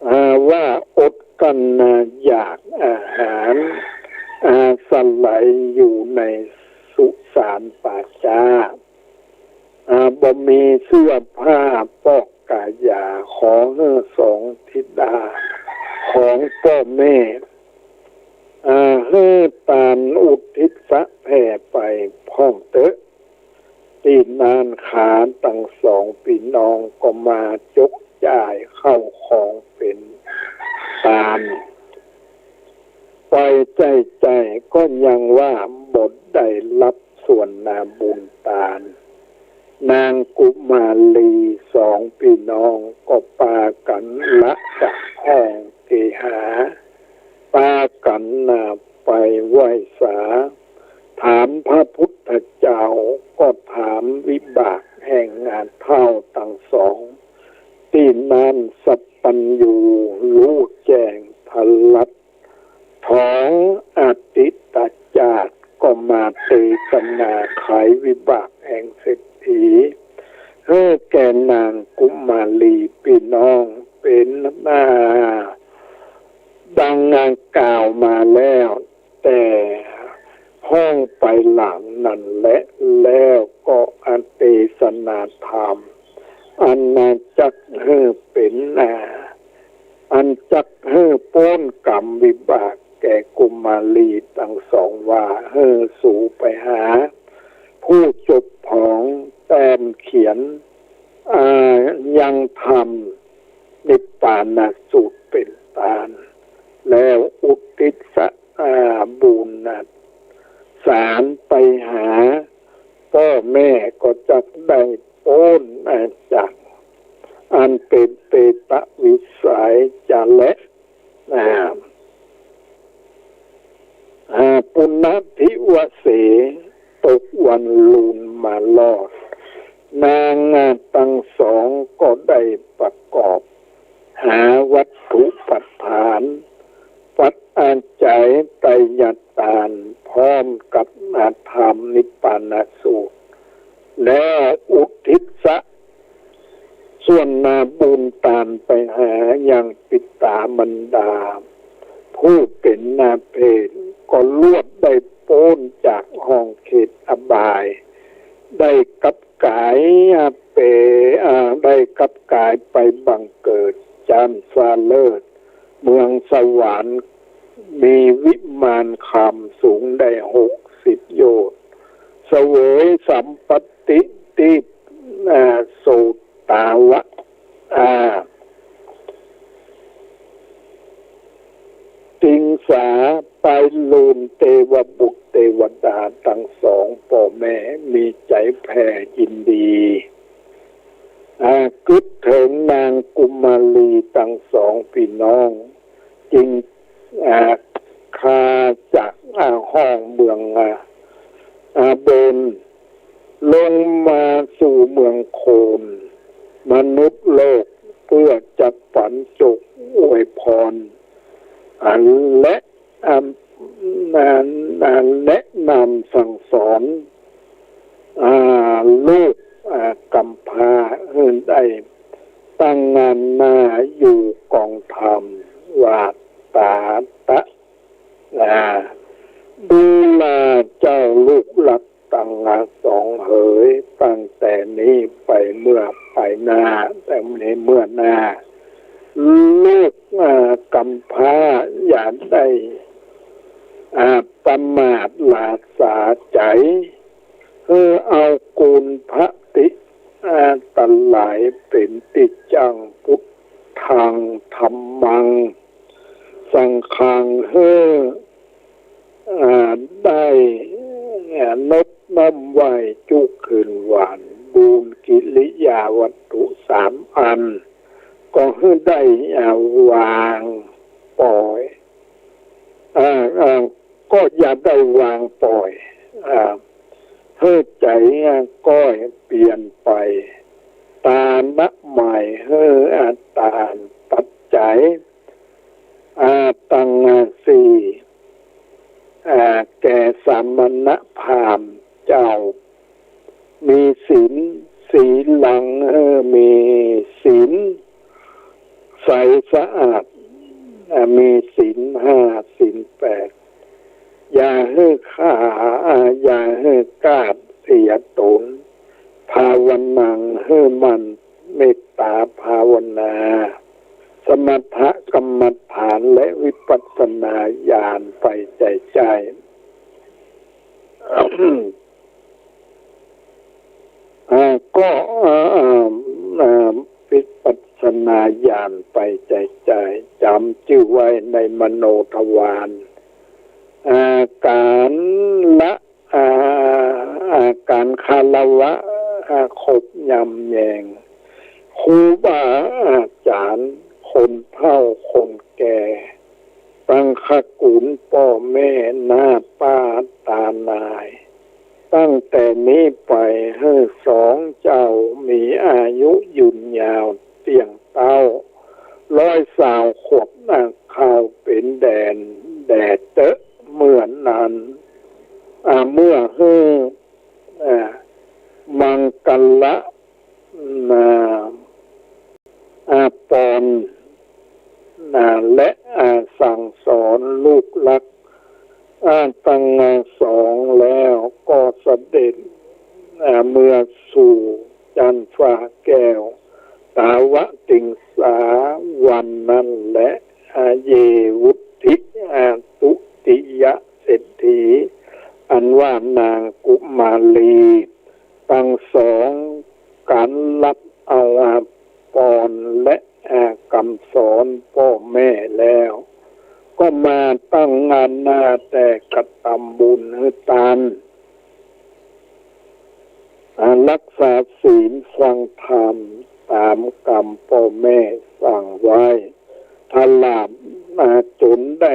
อ่า ว่าอดกั้นนาอยากอาหาร อ่า สลายอยู่ในสุสานป่าจ๊า อ่า บ่มีเสื้อผ้าปอกกายา ขอหื้อสองธิดาของป้อแม่ อ่า หื้อตานอุทิศสะแผ่ไปพ่องเต๊อะ ตี้นั้นขาตังสองปี้น้องก็มาจกจ่ายเข้าของเป๋นตาน ไปใจ้ๆ ก็ยังว่าบ่ได้ฮับส่วนนาบุญตาน นางกุมารีสองปี้น้องก็ปากั๋นละจากห้องเกหา ปากั๋นนาไปไหว้สา ถามพระพุทธเจ้า ก็ถามวิบากแห่งงานเฒ่าตังสอง ตี้นั้นสัพพัญญูฮู้แจ้งทะลัด ถองอดีตจาติก็มาเตสนาไขวิบากแห่งเศรษฐี หื้อแก่นางกุมารีปี้น้องเป๋นนา ดังนางกล่าวมาแล้ว แต่ห้องไปหลังนั้นแล แล้วก็อเตสนาธรรม อันจักหื้อเป๋นนา อันจักหื้อป๊นกรรมวิบากแก่กุมารีตังสองว่า หื้อสูไปหาผู้จบผองแต้มเขียน อ่า ยังธรรมนิพพานสูตรเป๋นตาน แล้วอุทิศ อ่า บุญสารไปหาป้อแม่ก็จักได้ป๊น อ่า จากอันเป๋นเปตวิสัยจะแล อ่า อ่า ปุณณทิวเส ตกวันลูนมารอด นางตังสองก็ได้ประกอบ หาวัตถุปัฏฐาน ปัจจัยไตรยตาน พร้อมกับอภิธรรมนิพพานสูตร แล้วอุทิศส่วนนาบุญตานไปหายังปิตามัรดา ผู้เป๋นนาเปรต ก็ลวดได้ป๊นจากห้องเขตอบาย ได้กลับก๋ายไป อ่า ได้กลับก๋ายไปบังเกิดจั้นฟ้าเลิศ เมืองสวรรค์ มีวิมานคำสูงได้หกสิบโยชน์ เสวยสัมปัตติตี้ อ่า โสตาวะ อ่า ติงสา ไปลูนเตวบุตรเตวดาตังสองป้อแม่มีใจ๋แผ่ยินดี อ่า กึ๊ดเถิงนางกุมารีตังสองปี้น้อง จึง อ่า คาจาก อ่า ห้องเมือง อ่า อ่า บน ลงมาสู่เมืองโคน มนุษย์โลก เปื้อจะปันจกอวยพร อ่า และ อ่า อ่า อ่า แนะนำสั่งสอน อ่า ลูก อ่า กำพร้าหื้อได้ตั้งหน้าอยู่กองธรรม ว่า ตาตะ อ่า ดูราเจ้าลูกรักตังสองเหย ตั้งแต่นี้ไปเมื่อไปหน้า แต่ในเมื่อหน้า ลูก อ่า กำพร้าอย่าได้ อ่า ประมาทหลาสาใจ๋ หื้อเอากูลพระติ อ่า ตังหลายเป๋นตี้จั้ง พุทธัง ธัมมัง สังฆัง หื้อ อ่า ได้ อ่า นบน้อมไหว้จุคืนหวาน บุญกิริยาวัตถุสามอัน ก็หื้อได้ อ่า วางป่อย อ่า อ่า ก็อย่าได้วางป่อย อ่า หื้อใจ๋ อ่า ก้อยเปลี่ยนไป ตานะหมาย หื้อ อ่า ตานปัจจัย อ่า ตัง อ่า สี่ อ่า แก่สมณพราหมณ์เจ้า มีศีล ศีลัง หื้อมีศีลใสสะอาด อ่า มีศีลห้า ศีลแปด อย่าหื้อฆ่า อ่า อย่าหื้อฆ่าเสียตน ภาวนัง หื้อหมั่นเมตตาภาวนา สมถกรรมฐานและวิปัสสนาญาณไปใจ๋ใจ้ อ่า ก็ อ่า อ่า อ่า วิปัสสนาญาณไปใจ๋ใจ้ จ๋ำจื้อไว้ในมโนทวาร อ่า ก๋านละ อ่า อ่า ก๋านคารวะ อ่า ขบยำแยง ครูบาอาจ๋ารย์ คนเฒ่าคนแก่ ตังขกุลป้อแม่ น้าป้าตานาย ตั้งแต่นี้ไปหื้อสองเจ้ามีอายุยืนยาวเตี้ยงเต๊า ร้อยซาวขวบ อ่า เข้าเป๋นแดนแด่เต๊อะ เมื่อนั้น อ่า เมื่อหื้อ อ่า มังคละ อ่า อ่า ปอน อ่า และ อ่า สั่งสอนลูกรัก อ่า ตังสองแล้วก็เสด็จ อ่า เมือสู่จั๊นฟ้าแก้ว ตาวติงสา วันนั้นแล อ่า เยวุตถิ อ่า ตุติยเศรษฐี อันว่านางกุมารี ตังสอง ก๋านรับเอา อ่า ปอนและ อ่า กำสอนป้อแม่แล้ว ก็มาตั้งหน้าแต่กระตำบุญหื้อตาน อ่า รักษาศีลฟังธรรมต๋ามกำป้อแม่สั่งไว้ ตลอด อ่า จ๋นได้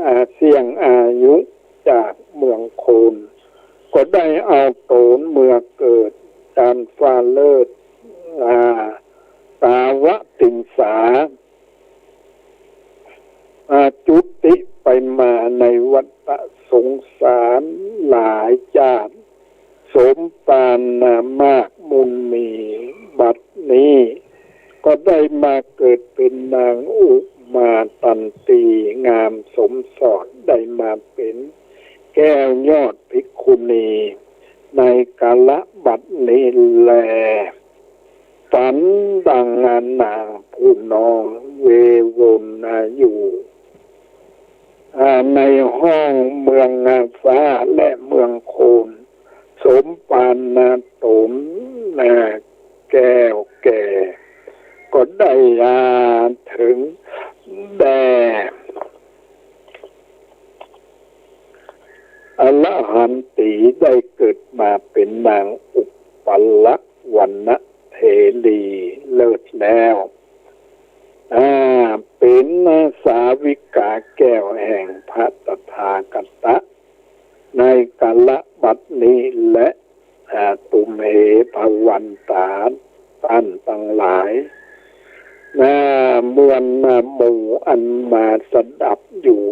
อ่า เสี้ยงอายุจากเมืองโคน ก็ได้เอาต๋นเมือเกิดจั๊นฟ้าเลิศ อ่า ตาวติงสา อ่า จุติไปมาในวัฏสงสารหลายจาติ สมปรารถนามากมูลมี บัดนี้ก็ได้มาเกิดเป๋นนางอุมาตันตี งามสมสอด ได้มาเป๋นแก้วยอดภิกขุณี ในกาละบัดนี้แล ฝันดังนางผู้น้องเววนาอยู่ อ่า ในห้องเมืองฟ้าและเมืองโคน สมปรารถนาต๋น อ่า แก้วแก่ ก็ได้ อ่า เถิงแด่ อรหันตี ได้เกิดมาเป๋นนางอุปปะละวรรณเท รีเลิศแล้ว อ่า เป๋นสาวิกาแก้วแห่งพระตถาคตะ ในกาละบัดนี้แล อ่า ตุมเห ภวันตา ต้านตังหลาย นะ มวลหมู่อันมาสดับอยู่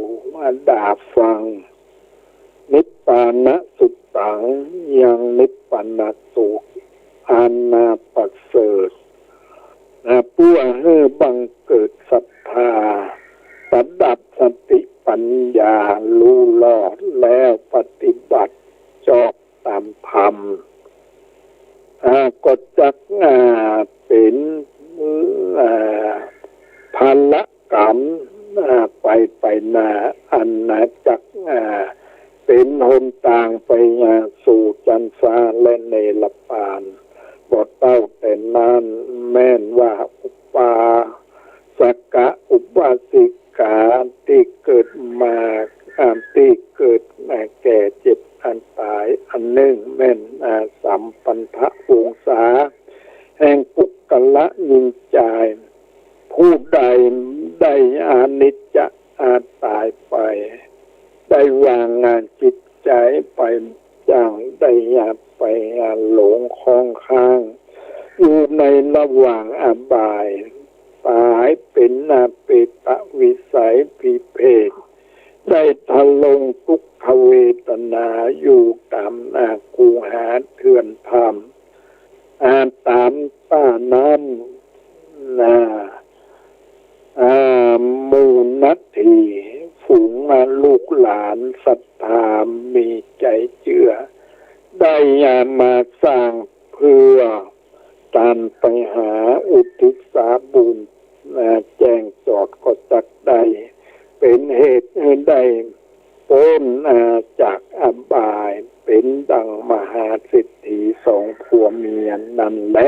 ดาฟัง นิพพานสุตตัง ยังนิพพานสูตร อันนาประเสริฐ นะ เปื้อหื้อบังเกิดศรัทธา ประดับสติปัญญา ฮู้รอบแล้วปฏิบัติจอบต๋ามธรรม อ่า ก็จัก อ่า เป๋น อ่า พละกรรม อ่า ไป ไปหน้า อันนาจัก อ่า เป๋นหนตางไปยังสู่จั๊นฟ้าและเนรปาน บ่เต้าแต่นั้น แม่นว่าอุปาสกะอุปาสิกาตี้เกิดมา อ่า ตี้เกิดมาแก่เจ็บอันต๋าย อันนึ่งแม่น อ่า สัมพันธวงศา แห่งปุคคละญิงจาย ผู้ใดได้อนิจจะ อ่า ต๋ายไป ได้วางงานจิตใจ๋ไป จั้งได้อย่าไป อ่า หลงข้องค้าง อยู่ในระหว่างอบาย ต๋ายเป๋นนาเปตวิสัยพิเภก ได้ทรงทุกขเวทนาอยู่ต๋ามนาคูหาเถื่อนธรรม อ่า ต๋ามต้านั้น นะ อ่า หมู่นาฏฐี ฝูงมาลูกหลานศรัทธามีใจ๋เจื้อ ได้อย่ามาสร้างเปื้อตานไปหาอุทิศบุญ อ่า แจ้งจอดก็จักได้ เป๋นเหตุหื้อได้ป๊น อ่า จากอบาย เป๋นดั่งมหาเศรษฐีสองผัวเมียนั้นแล